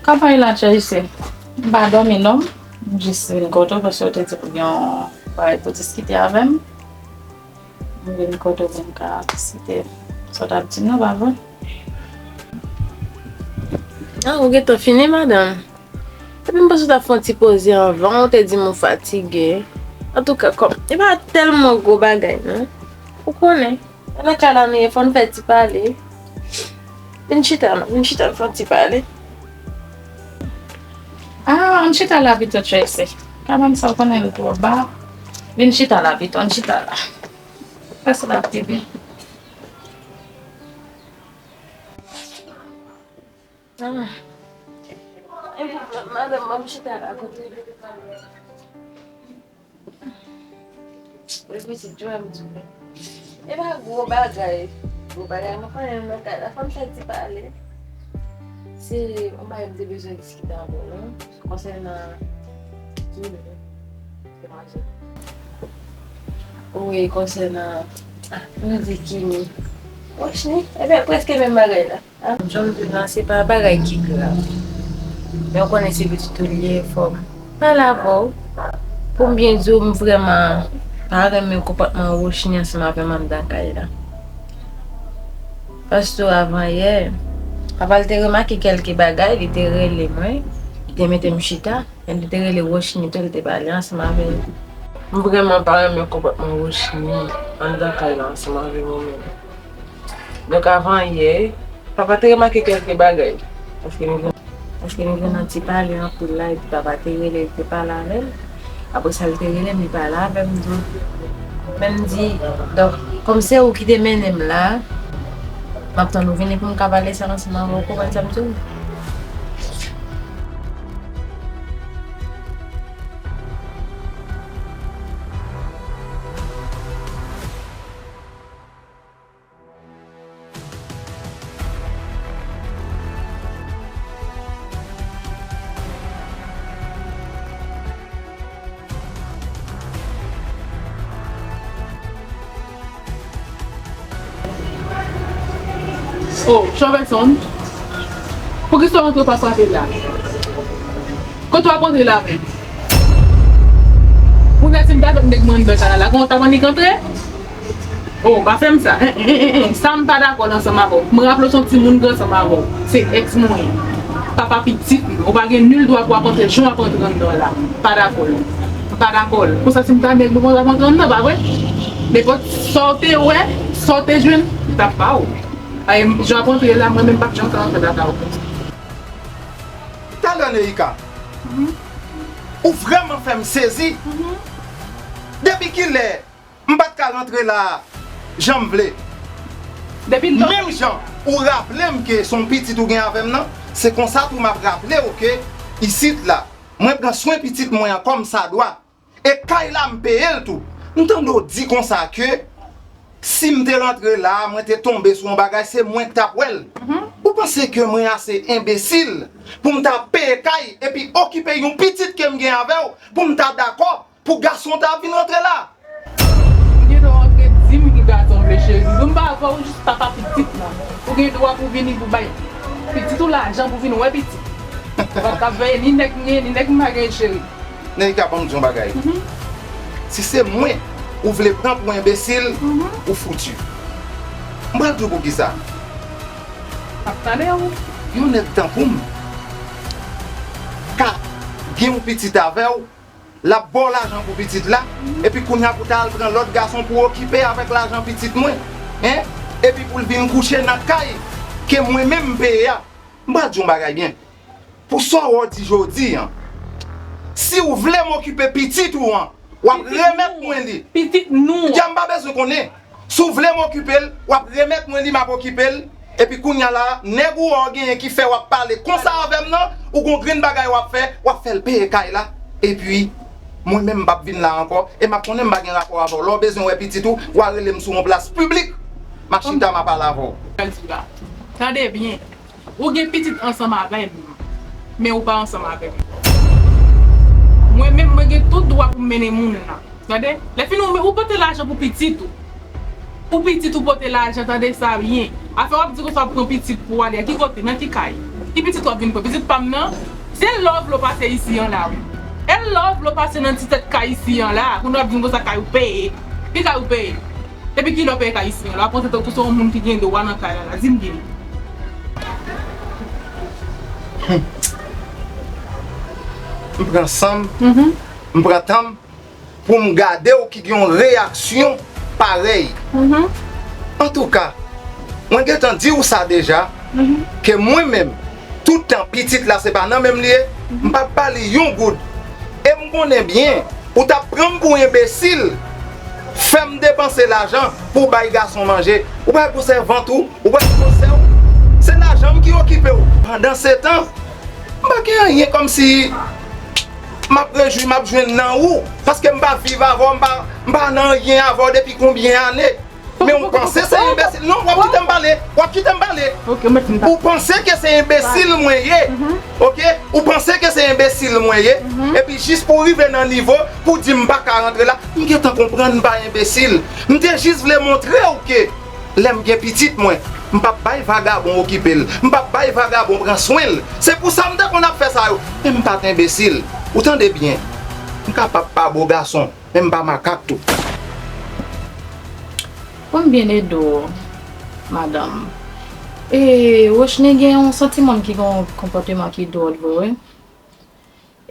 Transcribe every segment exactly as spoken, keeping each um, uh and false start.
Kòman w ye la, Tracy? M pa dòmi non. M jis vin kote w paske w te di pou gen yon bagay pou diskite avè m. M vin kote w pou m ka diskite sa w t ap di m nan, pa vre? Ah, ou gentan fini, madanm? Epi m panse w t ap fè yon ti poze anvan, ou te di m ou fatige. Antouka, kòm, e pa tèlman gwo bagay, non. Ou konnen. Nan kay la nou ye, fò n fè ti pale. Vin chita non, vin chita n fè yon ti pale. Ah, ann chita la pito, Tracy. Kabann sa w konnen l twò ba. Vin chita la pito, ann chita la. Fè sa la pi byen. Ah. Epi, madanm, ban m chita la kote. Wi, pitit, jwenn m tou. E pa gwo bagay. Gwo bagay, nou konnen nan kay la, fò n fè ti pale. Se yon bagay m te bezwen diskite avè w, wi. Konsènan Kimi. Wi, konsènan, ah, nou di Kimi. Rochny, e byen, prèske menm bagay la. Ah, jan m di w la, se pa bagay ki grav. Men w konnen se pitit ou li ye, fò m pale avè w. Pou m byen di w, m vrèman pa renmen konpòtman Rochny ansanm avè m anndan kay la. Paske avan yè, papa l te remake kèlke bagay, li te rele mwen, li te mete m chita. Epi li te rele Rochny tou, li te pale ansanm avè l. M vrèman pa renmen konpòtman Rochny anndan kay la ansanm avè mwen menm. Donk, avan yè, papa te remake kèlke bagay. Paske nou gen, paske nou gen yon ti pale anpil la, epi papa te rele, li te pale avè l. Apre sa, li te rele m, li pale avè m tou. Men m di, donk, kòm se ou ki te mennen m la, m ap tann ou vini pou m ka pale sa ansanm avè w, ou konprann sa m di w? Oh, Chovèson, poukisa w antre pa frape la? Kote w ap antre la menm? Kounye a si m t avèk nèg mwen anndan kay la, la, kounye a w t ap annik antre? Oh, pa fè m sa. Hein, hein, hein, hein. Sa m pa dakò l ansanm avè w. M raple w se yon timoun ki ansanm avè w. Se èks mwen ye. Papa pitit mwen. Ou pa gen nil dwa pou w ap antre jan w ap antre anndan la. M pa dakò l. M pa dakò l. Konsa si m ta nèg mwen, mwen t ap antre anndan, pa vre? Nenpòt sa w te wè, sa w te jwenn, m t ap ba w. Ay, jan w ap antre la, mwen menm m p ap janm ka antre lakay ou konsa. Talè Neïka, ou vrèman fè m sezi. Depi kilè m pa t ka rantre la jan m vle? Depi lò. Menm jan ou raple m ke se yon pitit ou gen avè m nan, se konsa tou m ap raple w ke isit la, mwen pran swen pitit mwen an kòm sa dwa. E kay la, m peye l tou. M tande w di konsa ke si m te rantre la, mwen te tonbe sou yon bagay, se mwen k t ap wè l. Ou panse ke mwen ase enbesil pou m ta peye kay epi okipe yon pitit ke m gen avè w pou m ta dakò pou gason ta vin rantre la? Ou gen dwa rantre di m ki gason w vle, cheri. Menm pa avè w, ou jis papa pitit lan. Ou gen dwa pou vini pou bay pitit ou lajan pou vin wè pitit. Ou pa t ka veye ni nèg m gen, ni nèg m pa gen, cheri. Neïka, ban m di yon bagay. Si se mwen ou vle pran pou enbesil, ou fouti. M pral di w poukisa. M ap tande w. Yon nèg tankou m ka gen yon pitit avè w, l ap ba w lajan pou pitit la, epi kounye a pou ta al pran lòt gason pou okipe avèk lajan pitit mwen, en? Epi pou l vin kouche nan kay ke mwen menm m peye a. M pral di yon bagay byen. Pou sa w di jodi an, si w vle m okipe pitit ou an, w ap remèt mwen li. Pitit nou an. Dja m pa bezwen konnen. Si w vle m okipe l, w ap remèt mwen li, m ap okipe l. Epi kounye a la, nèg ou wè w genyen ki fè w ap pale konsa avè m nan, ou gon grenn bagay w ap fè, w ap fè l peye kay la. Epi, mwen menm m p ap vin la ankò, e m ap konnen m pa gen rapò avè w. Lè w bezwen wè pitit ou, w a rele m sou yon plas piblik. M a chita, m a pale avè w. Tande byen. Ou gen pitit ansanm avè m, men ou pa ansanm avè m. Mwen menm, mwen gen tout dwa pou m mennen moun nan. Tande? Lè fini, ou, ou pote lajan pou pitit ou. Pou pitit ou pote lajan, tande sa byen. Afè w ap di konsa w ap pran pitit pou w ale, a ki kote, nan ki kay? Ki pitit w ap vin pran? Pitit pa m nan? Se love lo pase isi an la wi. E love lo pase nan ti tèt kay isi an la. Kounye w ap di m konsa kay ou peye. Ki kay ou peye? Depi kilè w peye kay isi an la? W ap konsantre w tou se yon moun ki gen dwa nan kay la la. Di m byen. M pran san m, m pran tan m pou m gade w ki gen yon reyaksyon parèy. Antouka, mwen gentan di w sa deja, ke mwen menm, tout tan pitit la se pa nan men m li ye, m p ap ba li yon goud. E m konnen byen, ou t ap pran m pou enbesil, fè m depanse lajan pou w bay gason manje. Ou pral pou sèvant ou, ou pral pou sè w. Se lajan m ki okipe w. Pandansetan, m pa gen anyen kòmsi m ap rejwi, m ap jwenn nan ou. Paske m pa viv avè w, m pa, m pa nan anyen avè w depi konbyen ane. Men ou panse se enbesil. Non, w ap kite m pale. W ap kite m pale. Ou panse ke se enbesil mwen ye. Oke? Ou panse ke se enbesil mwen ye. Epi jis pou w rive nan nivo pou w di m pa ka rantre la. M gentan konprann m pa enbesil. M te jis vle montre w ke lè m gen pitit mwen, m p ap bay vagabon okipe l. M p ap bay vagabon pran swen l. Se pou sa m te konn ap fè sa yo. Men m pa t enbesil. Ou tande byen. M kapab pa bo gason, men m pa makak tou. Pou m byen ede w, madanm. E, Rochny gen yon santimann ki gen yon konpòteman ki dwòl vre wi.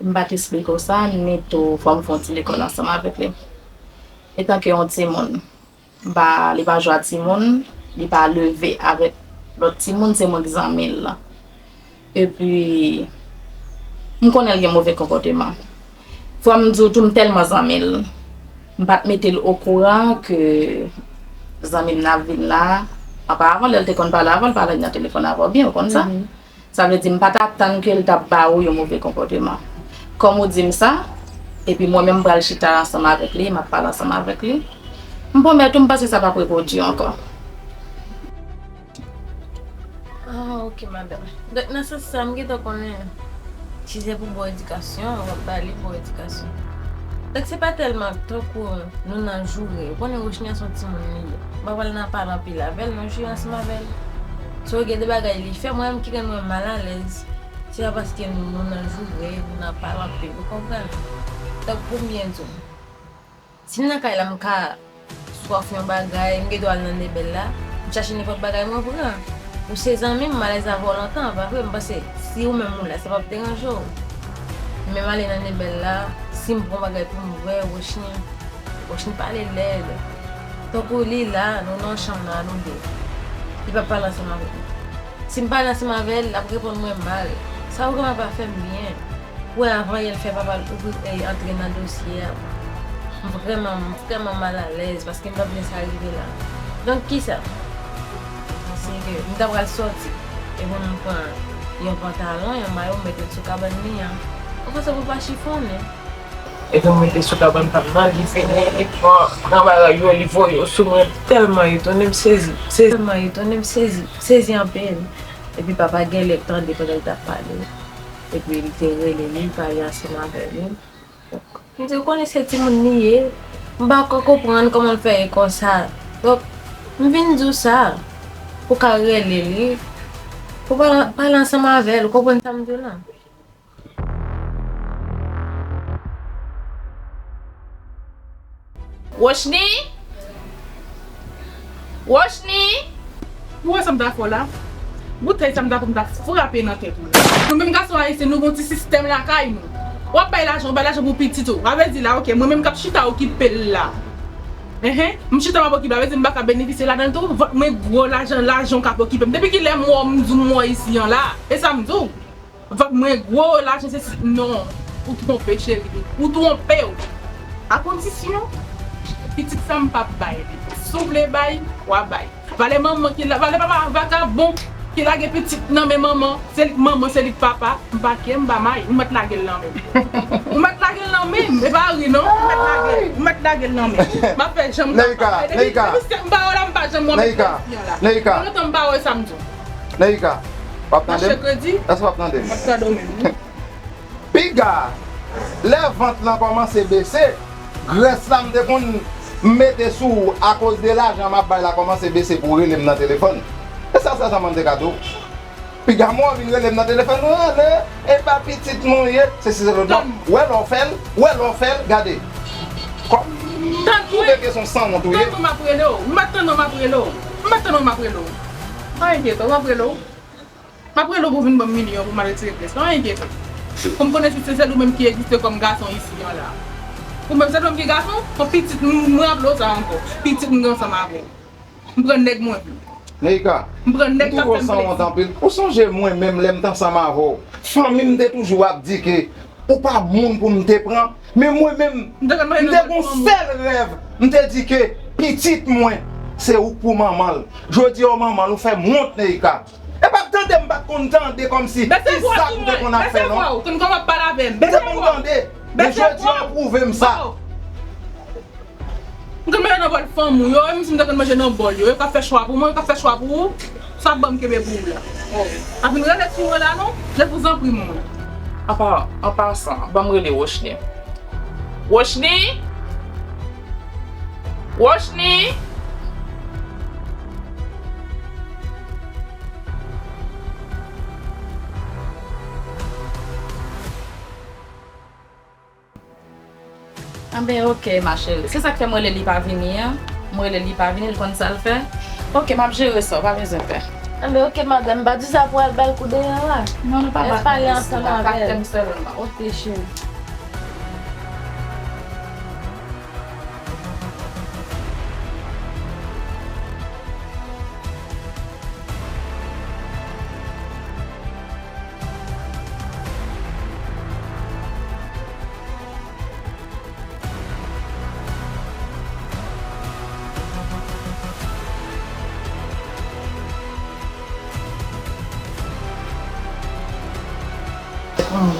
M pa t esplike w sa, ni tou fò m fè yon ti lekòl ansanm avèk li. Etanke yon timoun, m pa, li pa jwe a timoun, li pa leve avèk lòt timoun, se mwen k zanmi l lan. Epi, m konnen l gen move konpòteman. Fò m di w tou, m tèlman zanmi l, m pa t mete l okouran ke zanmi m nan ap vin la. Oparavan, lè l te konn pale avè w, l pale nan telefòn avè w byen, ou konn sa? Sa vle di m pa t atann ke l t ap ba ou yon move konpòteman. Kòm ou di m sa, epi mwen menm m pral chita ansanm avèk li, m ap pale ansanm avèk li. M pwomèt ou m panse sa p ap repwodui ankò. Ah, ok, madanm. Donk, nan sans sa, m gentan konnen si se pou bon edikasyon, w ap ba li bon edikasyon. Donk, se pa tèlman tankou nou nan joure. Ou konnen Rochny a se yon timoun li ye. M pa pral nan pale anpil avè l, nan joure ansanm avè l. So, gen de bagay li fè, mwen menm ki rann mwen malalèz, se pa paske nou, nou nan joure, nou nan pale anpil, ou konprann? Donk, pou m byen di w, si m nan kay la, m ka swaf yon bagay, m gen dwa al nan Nebel la, m chache nenpòt bagay mwen pran. Ou se zanmi m, m alèz avè w lontan, pa vre? M panse, si ou menm ou la, sa p ap deranje w. Men m ale nan Nebel la, si m pran bagay pou m bwè, Rochny, Rochny pale lèd. Tankou li la, nou nan yon chanm nan, nou de. Li p ap pale ansanm avèk mwen. Si m pale ansanm avè l, l ap reponn mwen mal. Sa vrèman pa fè m byen. Ou wè, avan yè l fè papa l ouvri, e, antre nan dosye a. M vrèman, m vrèman malalèz paske m pa t vle sa rive la. Donk, kisa? Se ke m ta pral sòti. Epi m pran yon pantalon, yon mayo, m mete l sou kabann li an. Ou panse pou l pa chifonnen? Epi m mete sou kabann pa m nan, li vini, li pran nan bagay yo, li voye yo sou mwen. M tèlman etone, m sezi, m sezi, tèlman etone, m sezi, m sezi anpil. Epi papa genlè tande pandan l t ap pale. Epi li te rele li, li pale ansanm avè li. M di, ou konnen se timoun li ye. M pa ka konprann kòman l fè ye konsa. Donk, m vin di w sa. Pou w ka rele li. Pou w pale, pale ansanm avè l. Ou konprann sa m di w lan? Rochny? Rochny? Ou wè sa m ta fè w la? Boutèy sa m ta pran m ta frape nan tèt ou la. Nou menm gason ayisyen, nou gen yon ti sistèm lakay nou. W ap bay lajan, ou bay lajan pou pitit ou. Sa vle di la, oke, mwen menm k ap chita okipe l la. Enhen, m chita m ap okipe l, sa vle di m pa ka benefisye ladan l tou? Vant mwen gwo, lajan, lajan w k ap okipe m. Depi kilè m wè w, m di w m wè w isi an la? E sa m di w? Vant mwen gwo, lajan se si, non. Ou twonpe, cheri. Ou twonpe w. A kondisyon, pitit sa m p ap bay li. Si w vle bay, w a bay. Valè manman ki la, valè papa vagabon ki lage pitit nan men manman. Se li k manman, se li k papa. M pa kè, m pa mayi. Ou mèt lage l nan men m. Ou mèt lage l nan men m. E pa ri non. Ou mèt lage l. Ou mèt lage l nan men m. M ap fè jan m kapab. Depi, depi se m pa wè w la, m pa janm wè w menm. Neika, Neika. Lontan m pa wè sa m di w. Neika, w ap tande m? Mache kredi? Èske w ap tande m? M ap tande w menm wi. Piga, lè vant lan kòmanse bese, grès la m te konn mete sou ou akoz de lajan m ap bay la kòmanse bese pou w rele m nan telefòn. E sa sèlman m te ka di w. Piga mò vin rele m nan telefòn, ou rele, e pa pitit mwen ye, se si se lòt bò. Wè lè w fè l, wè lè w fè l, gade. Kòm ou te gen son sanwont ou ye. Tann mwen m ap rele w. M pa tann mwen m ap rele w. M pa tann mwen m ap rele w. Pa enkyete w, m ap rele w. M ap rele w pou w vin ban m milyon pou m al retire pyès la. Pa enkyete w. Pou m konnen si se sèl ou menm ki egziste kòm gason isi an la. Ou menm sèl ou menm ki gason, yon pitit m, m raple w sa ankò. Pitit m gen ansanm avè w. M pran nèg mwen vle. Neika, m pran nèg k ap fè m plezi. M twouve w sanwont anpil. Ou sonje mwen menm lè m t ansanm avè w. Fanmi m te toujou ap di ke ou pa moun pou m te pran. Men mwen menm, m te gon sèl rèv. M te di ke pitit mwen, se ou k pou manman l. Jodi a w manman l, ou fè m wont, Neika. E pa tande m pa t konn tande kòmsi ki zak m te konn ap fè non. Bese vwa w, konn kòman ap pale avè m. M te konn tande. Men jodi a w pwouve m sa. M konn manje nan bòl fanm ou yo, menm si m te konn manje nan bòl yo, yo ka fè chwa pou mwen, yo ka fè chwa pou ou, sa ap ban m kenbe pou ou la. Oh. Pa vin rele sou mwen la non, je vous en prie mwen. An pa, an pasan, ban m rele Rochny. Rochny? Rochny? Anben, oke, ma chérie. Se sa k fè m rele li pa vini an. M rele li pa vini, li konn sa l fè. Oke, m ap jere sa, ou pa bezwen pè. Anben, oke, madanm, m pa di sa pou al ba l kou deran la. Non, nou pa bat pale ansanm avè l. Oke, cheri.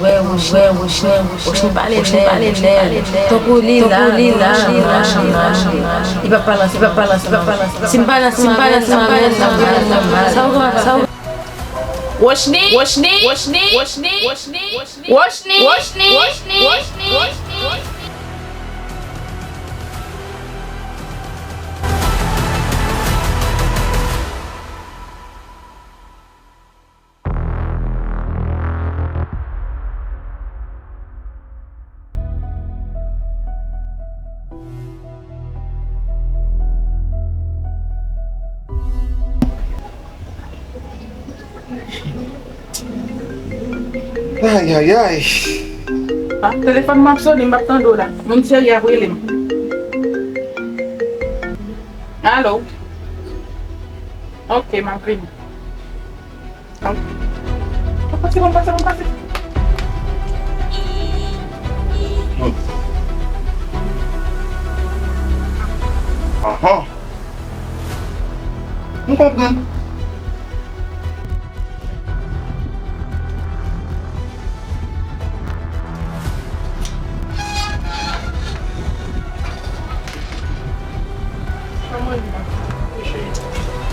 Wè, Rochny, Rochny, Rochny pale nèt, nèt. Tankou li la, li la, li pa pale ansanm, li pa pale ansanm. Si m pale ansanm, si m pale ansanm avè l, sa w, sa w, sa w. Rochny, Rochny, Rochny, Rochny, Rochny, Rochny, Rochny, Rochny. Ay, ay, ay. Ah, telefòn mwen ap sonnen, m p ap tande w la. Moun serye ap rele m. Alo? Oke, m ap vini. Pase, pase, pase. Ahan. M konprann.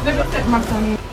Depi sèt m ap tann ou.